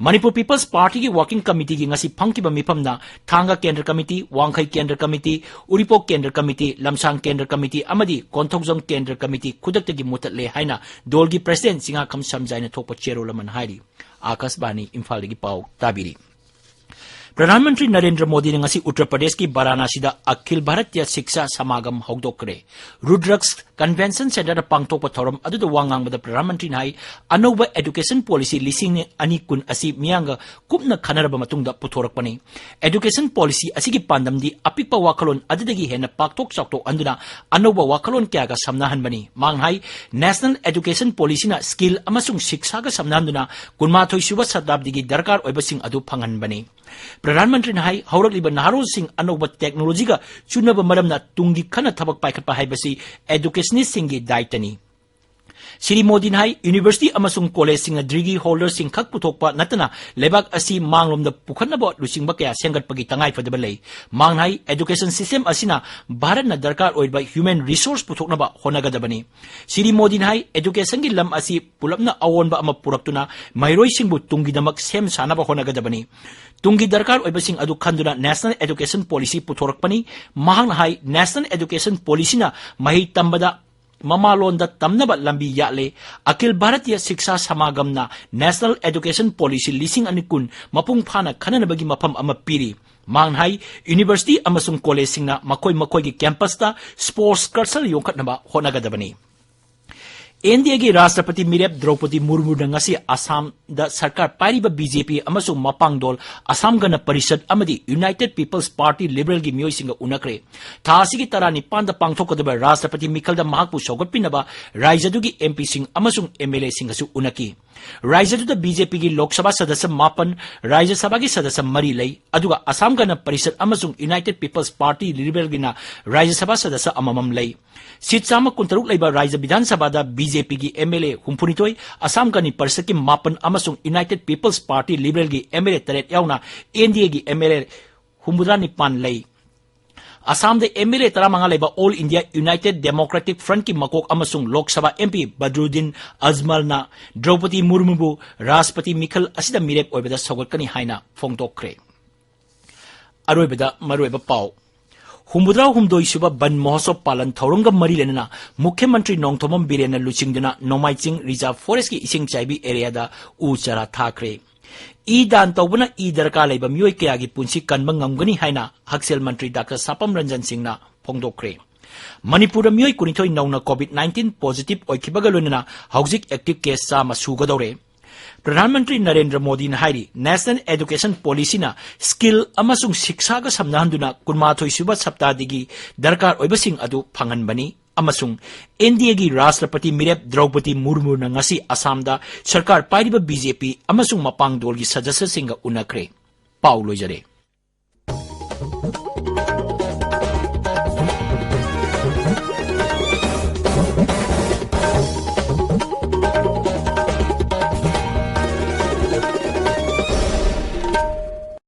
ꯃꯅꯤꯄꯨꯔ People's Partyꯒꯤ working committeeꯒꯤ ꯉꯁꯤ ꯐꯝꯈꯤꯕ ꯃꯤꯐꯝꯅ ꯊꯥꯡꯒ ꯀꯦꯟꯗ꯭ꯔ committee, ꯋꯥꯡꯈꯩ ꯀꯦꯟꯗ꯭ꯔ committee, ꯎꯔꯤꯄꯣꯛ ꯀꯦꯟꯗ꯭ꯔ committee, ꯂꯝꯁꯥꯡ ꯀꯦꯟꯗ꯭ꯔ committee ꯑꯃꯗꯤ ꯀꯣꯟꯊꯧꯖꯝ ꯀꯦꯟꯗ꯭ꯔ committee ꯈꯨꯗꯛꯇꯒꯤ ꯃꯨꯠꯊꯠꯂꯦ ꯍꯥꯏꯅ ꯗꯣꯜꯒꯤ president ꯆꯤꯡꯉꯥꯈꯝ ꯁꯝꯖꯥꯏꯅ ꯊꯣꯛꯄ ꯆꯦꯔꯣꯜ ꯑꯃꯅ ꯍꯥꯏꯔꯤ꯫ ꯑꯥꯀꯥꯁꯕꯥꯅꯤ ꯏꯝꯐꯥꯜꯗꯒꯤ ꯄꯥꯎ ꯇꯥꯕꯤꯔꯤ꯫ ꯄ꯭ꯔꯙꯥꯟ ꯃꯟꯇ꯭ꯔꯤ ꯅꯔꯦꯟꯗ꯭ꯔ ꯃꯣꯗꯤꯅ ꯉꯁꯤ ꯎꯠꯇꯔ ꯄ꯭ꯔꯗꯦꯁꯀꯤ ꯕꯥꯔꯥꯅꯥꯁꯤꯗ ꯑꯈꯤꯜ ꯚꯥꯔꯇꯤꯌ ꯁꯤꯛꯁꯥ ꯁꯃꯥꯒꯝ ꯍꯧꯗꯣꯛꯈ꯭ꯔꯦ꯫ ꯔꯨꯗ꯭ꯔꯛꯁ ꯀꯟꯚꯦꯟꯁꯟ ꯁꯦꯟꯇꯔꯗ ꯄꯥꯡꯊꯣꯛꯄ ꯊꯧꯔꯝ ꯑꯗꯨꯗ ꯋꯥ ꯉꯥꯡꯕꯗ ꯄ꯭ꯔꯙꯥꯟ ꯃꯟꯇ꯭ꯔꯤꯅ ꯍꯥꯏ, ꯑꯅꯧꯕ ꯑꯦꯗꯨꯀꯦꯁꯟ ꯄꯣꯂꯤꯁꯤ ꯂꯤꯁꯤꯡ ꯑꯅꯤ ꯀꯨꯟ ꯑꯁꯤ ꯃꯤꯌꯥꯝꯒ ꯀꯨꯞꯅ ꯈꯟꯅꯔꯕ ꯃꯇꯨꯡꯗ ꯄꯨꯊꯣꯔꯛꯄꯅꯤ꯫ ꯑꯦꯗꯨꯀꯦꯁꯟ ꯄꯣꯂꯤꯁꯤ ꯑꯁꯤꯒꯤ ꯄꯥꯟꯗꯝꯗꯤ ꯑꯄꯤꯛꯄ ꯋꯥꯈꯜꯂꯣꯟ ꯑꯗꯨꯗꯒꯤ ꯍꯦꯟꯅ ꯄꯥꯛꯊꯣꯛ ꯆꯥꯎꯊꯣꯛꯍꯟꯗꯨꯅ ꯑꯅꯧꯕ ꯋꯥꯈꯜꯂꯣꯟ ꯀꯌꯥꯒ ꯁꯝꯅꯍꯟꯕꯅꯤ꯫ ꯃꯍꯥꯛꯅ ꯍꯥꯏ, ꯅꯦꯁꯅꯦꯜ ꯑꯦꯗꯨꯀꯦꯁꯟ ꯄꯣꯂꯤꯁꯤꯅ ꯁ꯭ꯀꯤꯜ ꯑꯃꯁꯨꯡ ꯁꯤꯛꯁꯥꯒ ꯁꯝꯅꯍꯟꯗꯨꯅ ꯀꯨꯟꯃꯥꯊꯣꯏ ꯁꯨꯕ ꯁꯇꯥꯕꯗꯤꯒꯤ ꯗꯔꯀꯥꯔ ꯑꯣꯏꯕꯁꯤꯡ ꯑꯗꯨ ꯐꯪꯍꯟꯕꯅꯤ꯫ ꯄ꯭ꯔꯙꯥꯟ ꯃꯟꯇ꯭ꯔꯤꯅ ꯍꯥꯏ, ꯍꯧꯔꯛꯂꯤꯕ ꯅꯍꯥꯔꯣꯜꯁꯤꯡ ꯑꯅꯧꯕ ꯇꯦꯛꯅꯣꯂꯣꯖꯤꯒ ꯆꯨꯅꯕ ꯃꯔꯝꯅ ꯇꯨꯡꯒꯤ ꯈꯟꯅ ꯊꯕꯛ ꯄꯥꯏꯈꯠꯄ ꯍꯥꯏꯕꯁꯤ ꯑꯦꯗꯨꯀꯦꯁꯅꯤꯁꯁꯤꯡꯒꯤ ꯗꯥꯏꯇꯅꯤ꯫ ꯁ꯭ꯔꯤ ꯃꯣꯗꯤꯅ ꯍꯥꯏ, ꯌꯨꯅꯤꯚꯔꯁꯤꯇꯤ ꯑꯃꯁꯨꯡ ꯀꯣꯂꯦꯖꯁꯤꯡꯅ ꯗꯤꯒ꯭ꯔꯤ ꯍꯣꯜꯗꯔꯁꯤꯡ ꯈꯛ ꯄꯨꯊꯣꯛꯄ ꯅꯠꯇꯅ ꯂꯩꯕꯥꯛ ꯑꯁꯤ ꯃꯥꯡꯂꯣꯝꯗ ꯄꯨꯈꯠꯅꯕ ꯂꯨꯆꯤꯡꯕ ꯀꯌꯥ ꯁꯦꯝꯒꯠꯄꯒꯤ ꯇꯉꯥꯏꯐꯗꯕ ꯂꯩ꯫ ꯃꯍꯥꯛꯅ ꯍꯥꯏ, ꯑꯦꯗꯨꯀꯦꯁꯟ ꯁꯤꯁꯇꯦꯝ ꯑꯁꯤꯅ ꯚꯥꯔꯠꯅ ꯗꯔꯀꯥꯔ ꯑꯣꯏꯔꯤꯕ ꯍ꯭ꯌꯨꯃꯦꯟ ꯔꯤꯁꯣꯔꯁ ꯄꯨꯊꯣꯛꯅꯕ ꯍꯣꯠꯅꯒꯗꯕꯅꯤ꯫ ꯁ꯭ꯔꯤ ꯃꯣꯗꯤꯅ ꯍꯥꯏ, ꯑꯦꯗꯨꯀꯦꯁꯟꯒꯤ ꯂꯝ ꯑꯁꯤ ꯄꯨꯂꯞꯅ ꯑꯑꯣꯟꯕ ꯑꯃ ꯄꯨꯔꯛꯇꯨꯅ ꯃꯍꯩꯔꯣꯏꯁꯤꯡꯕꯨ ꯇꯨꯡꯒꯤꯗꯃꯛ ꯁꯦꯝ ꯁꯥꯅꯕ ꯍꯣꯠꯅꯒꯗꯕꯅꯤ꯫ ꯇꯨꯡꯒꯤ ꯗꯔꯀꯥꯔ ꯑꯣꯏꯕꯁꯤꯡ ꯑꯗꯨ ꯈꯟꯗꯨꯅ ꯅꯦꯁꯅꯦꯜ ꯑꯦꯗꯨꯀꯦꯁꯟ ꯄꯣꯂꯤꯁꯤ ꯄꯨꯊꯣꯔꯛꯄꯅꯤ꯫ ꯃꯍꯥꯛꯅ ꯍꯥꯏ, ꯅꯦꯁꯅꯦꯜ ꯑꯦꯗꯨꯀꯦꯁꯟ ꯄꯣꯂꯤꯁꯤꯅ ꯃꯍꯩ ꯇꯝꯕꯗ ꯃꯃꯥꯂꯣꯟꯗ ꯇꯝꯅꯕ ꯂꯝꯕꯤ ꯌꯥꯠꯂꯦ꯫ ꯑꯈꯤꯜ ꯚꯥꯔꯇꯤꯌ ꯁꯤꯛꯁꯥ ꯁꯃꯥꯒꯝꯅ ꯅꯦꯁꯅꯦꯜ ꯑꯦꯗꯨꯀꯦꯁꯟ ꯄꯣꯂꯤꯁꯤ ꯂꯤꯁꯤꯡ ꯑꯅꯤ ꯀꯨꯟ ꯃꯄꯨꯡ ꯐꯥꯅ ꯈꯟꯅꯅꯕꯒꯤ ꯃꯐꯝ ꯑꯃ ꯄꯤꯔꯤ꯫ ꯃꯍꯥꯛꯅ ꯍꯥꯏ, ꯌꯨꯅꯤꯚꯔꯁꯤꯇꯤ ꯑꯃꯁꯨꯡ ꯀꯣꯂꯦꯖꯁꯤꯡꯅ ꯃꯈꯣꯏ ꯃꯈꯣꯏꯒꯤ ꯀꯦꯝꯄꯁꯇ ꯁ꯭ꯄꯣꯔꯠꯁ ꯀꯜꯆꯔ ꯌꯣꯛꯈꯠꯅꯕ ꯍꯣꯠꯅꯒꯗꯕꯅꯤ꯫ ꯑꯦꯟ ꯗꯤ ꯑꯦꯒꯤ ꯔꯥꯁꯇ꯭ꯔꯄꯇꯤ ꯃꯤꯔꯦꯞ ꯗ꯭ꯔꯧꯄꯗꯤ ꯃꯨꯔꯃꯨꯅ ꯉꯁꯤ ꯑꯁꯥꯝꯗ ꯁꯔꯀꯥꯔ ꯄꯥꯏꯔꯤꯕ ꯕꯤ ꯖꯦ ꯄꯤ ꯑꯃꯁꯨꯡ ꯃꯄꯥꯡꯗꯣꯜ ꯑꯁꯥꯝ ꯒꯅ ꯄꯔꯤꯁꯠ ꯑꯃꯗꯤ ꯌꯨꯅꯥꯏꯇꯦꯗ ꯄꯤꯄꯜꯁ ꯄꯥꯔꯇꯤ ꯂꯤꯕꯔꯦꯜꯒꯤ ꯃꯤꯑꯣꯏꯁꯤꯡꯒ ꯎꯅꯈ꯭ꯔꯦ꯫ ꯊꯥ ꯑꯁꯤꯒꯤ ꯇꯔꯥꯅꯤꯄꯥꯟꯗ ꯄꯥꯡꯊꯣꯛꯀꯗꯕ ꯔꯥꯁꯇ꯭ꯔꯄꯇꯤ ꯃꯤꯈꯜꯗ ꯃꯍꯥꯛꯄꯨ ꯁꯧꯒꯠꯄꯤꯅꯕ ꯔꯥꯏꯖ꯭ꯌꯗꯨꯒꯤ ꯑꯦꯝ ꯄꯤꯁꯤꯡ ꯑꯃꯁꯨꯡ ꯑꯦꯝ ꯑꯦꯜ ꯑꯦꯁꯤꯡꯒꯁꯨ ꯎꯅꯈꯤ꯫ ꯔꯥꯏꯖ꯭ꯌꯗꯨꯗ ꯕꯤ ꯖꯦ ꯄꯤꯒꯤ ꯂꯣꯛ ꯁꯚꯥ ꯁꯗꯁ꯭ꯌ ꯃꯥꯄꯟ, ꯔꯥꯏꯖ꯭ꯌ ꯁꯚꯥꯒꯤ ꯁꯗꯁ꯭ꯌ ꯃꯔꯤ ꯂꯩ, ꯑꯗꯨꯒ ꯑꯁꯥꯝ ꯒꯅ ꯄꯔꯤꯁꯠ ꯑꯃꯁꯨꯡ ꯌꯨꯅꯥꯏꯇꯦꯗ ꯄꯤꯄꯜꯁ ꯄꯥꯔꯇꯤ ꯂꯤꯕꯔꯦꯜꯒꯤꯅ ꯔꯥꯏꯖ꯭ꯌ ꯁꯚꯥ ꯁꯗꯁ꯭ꯌ ꯑꯃꯃꯝ ꯂꯩ꯫ ꯁꯤꯠ ꯆꯥꯝꯃ ꯀꯨꯟꯇꯔꯨꯛ ꯂꯩꯕ ꯔꯥꯏꯖ꯭ꯌ ꯕꯤꯙꯥꯟ ꯁꯚꯥꯗ ꯕꯤ ꯖꯦ ꯄꯤꯒꯤ ꯑꯦꯝ ꯑꯦꯜ ꯑꯦ ꯍꯨꯝꯐꯨꯅꯤꯊꯣꯏ, ꯑꯁꯥꯝ ꯒꯅ ꯄꯔꯤꯁꯠꯀꯤ ꯃꯥꯄꯟ ꯑꯃꯁꯨꯡ ꯌꯨꯅꯥꯏꯇꯦꯗ ꯄꯤꯄꯜꯁ ꯄꯥꯔꯇꯤ ꯂꯤꯕꯔꯦꯜꯒꯤ ꯑꯦꯝ ꯑꯦꯜ ꯑꯦ ꯇꯔꯦꯠ ꯌꯥꯎꯅ ꯑꯦꯟ ꯗꯤ ꯑꯦꯒꯤ ꯑꯦꯝ ꯑꯦꯜ ꯑꯦ ꯍꯨꯝꯐꯨꯇꯔꯥ ꯅꯤꯄꯥꯟ ꯂꯩ꯫ ꯑꯁꯥꯝꯗ ꯑꯦꯝ ꯑꯦꯜ ꯑꯦ ꯇꯔꯥꯃꯉꯥ ꯂꯩꯕ ꯑꯣꯜ ꯏꯟꯗꯤꯌꯥ ꯌꯨꯅꯥꯏꯇꯦꯗ ꯗꯦꯃꯣꯀ꯭ꯔꯦꯇꯤꯛ ꯐ꯭ꯔꯟꯠꯀꯤ ꯃꯀꯣꯛ ꯑꯃꯁꯨꯡ ꯂꯣꯛ ꯁꯚꯥ ꯑꯦꯝ ꯄꯤ ꯕꯗ꯭ꯔꯨꯗꯤꯟ ꯑꯖꯃꯜꯅ ꯗ꯭ꯔꯧꯄꯗꯤ ꯃꯨꯔꯃꯨꯕꯨ ꯔꯥꯁꯇ꯭ꯔꯄꯇꯤ ꯃꯤꯈꯜ ꯑꯁꯤꯗ ꯃꯤꯔꯦꯞ ꯑꯣꯏꯕꯗ ꯁꯧꯒꯠꯀꯅꯤ ꯍꯥꯏꯅ ꯐꯣꯡꯗꯣꯛꯈ꯭ꯔꯦ꯫ ꯑꯔꯣꯏꯕꯗ ꯃꯔꯨꯑꯣꯏꯕ ꯄꯥꯎ꯫ ꯍꯨꯝꯐꯨꯇꯔꯥ ꯍꯨꯝꯗꯣꯏ ꯁꯨꯕ ꯕꯟ ꯃꯍꯣꯠꯁꯣꯕ ꯄꯥꯂꯟ ꯊꯧꯔꯝꯒ ꯃꯔꯤ ꯂꯩꯅꯅ ꯃꯨꯈ꯭ꯌ ꯃꯟꯇ꯭ꯔꯤ ꯅꯣꯡꯊꯣꯝꯕꯝ ꯕꯤꯔꯦꯟꯅ ꯂꯨꯆꯤꯡꯗꯨꯅ ꯅꯣꯡꯃꯥꯏꯆꯤꯡ ꯔꯤꯖꯥꯔꯚ ꯐꯣꯔꯦꯁꯀꯤ ꯏꯁꯤꯡ ꯆꯥꯏꯕꯤ ꯑꯦꯔꯤꯌꯥꯗ ꯎ ꯆꯥꯔꯥ ꯊꯥꯈ꯭ꯔꯦ꯫ ꯏ ꯗꯥꯟ ꯇꯧꯕꯅ ꯏ ꯗꯔꯀꯥꯔ ꯂꯩꯕ ꯃꯤꯑꯣꯏ ꯀꯌꯥꯒꯤ ꯄꯨꯟꯁꯤ ꯀꯟꯕ ꯉꯝꯒꯅꯤ ꯍꯥꯏꯅ ꯍꯛꯁꯦꯜ ꯃꯟꯇ꯭ꯔꯤ ꯗꯥꯛꯇꯔ ꯁꯥꯄꯝ ꯔꯟꯖꯟ ꯁꯤꯡꯅ ꯐꯣꯡꯗꯣꯛꯈ꯭ꯔꯦ꯫ ꯃꯅꯤꯄꯨꯔꯗ ꯃꯤꯑꯣꯏ ꯀꯨꯟꯅꯤꯊꯣꯏ ꯅꯧꯅ ꯀꯣꯚꯤꯗ ꯅꯥꯏꯟꯇꯤꯟ ꯄꯣꯖꯤꯇꯤꯚ ꯑꯣꯏꯈꯤꯕꯒ ꯂꯣꯏꯅꯅ ꯍꯧꯖꯤꯛ ꯑꯦꯛꯇꯤꯚ ꯀꯦꯁ ꯆꯥꯝꯃ ꯁꯨꯒꯗꯧꯔꯦ꯫ ꯄ꯭ꯔꯙꯥꯟ ꯃꯟꯇ꯭ꯔꯤ ꯅꯔꯦꯟꯗ꯭ꯔ ꯃꯣꯗꯤꯅ ꯍꯥꯏꯔꯤ, ꯅꯦꯁꯅꯦꯜ ꯑꯦꯗꯨꯀꯦꯁꯟ ꯄꯣꯂꯤꯁꯤꯅ ꯁ꯭ꯀꯤꯜ ꯑꯃꯁꯨꯡ ꯁꯤꯛꯁꯥꯒ ꯁꯝꯅꯍꯟꯗꯨꯅ ꯀꯨꯟꯃꯥꯊꯣꯏ ꯁꯨꯕ ꯁꯞꯇꯥꯗꯒꯤ ꯗꯔꯀꯥꯔ ꯑꯣꯏꯕꯁꯤꯡ ꯑꯗꯨ ꯐꯪꯍꯟꯕꯅꯤ꯫ ꯑꯃꯁꯨꯡ ꯏꯟꯗꯤꯌꯥꯒꯤ ꯔꯥꯁꯇ꯭ꯔꯄꯇꯤ ꯃꯤꯔꯦꯞ ꯗ꯭ꯔꯧꯄꯗꯤ ꯃꯨꯔꯃꯨꯅ ꯉꯁꯤ ꯑꯁꯥꯝꯗ ꯁꯔꯀꯥꯔ ꯄꯥꯏꯔꯤꯕ ꯕꯤ ꯖꯦ ꯄꯤ ꯑꯃꯁꯨꯡ ꯃꯄꯥꯡꯗꯣꯜꯒꯤ ꯁꯗꯁ꯭ꯌꯁꯤꯡꯒ ꯎꯅꯈ꯭ꯔꯦ꯫ ꯄꯥꯎ ꯂꯣꯏꯖꯔꯦ꯫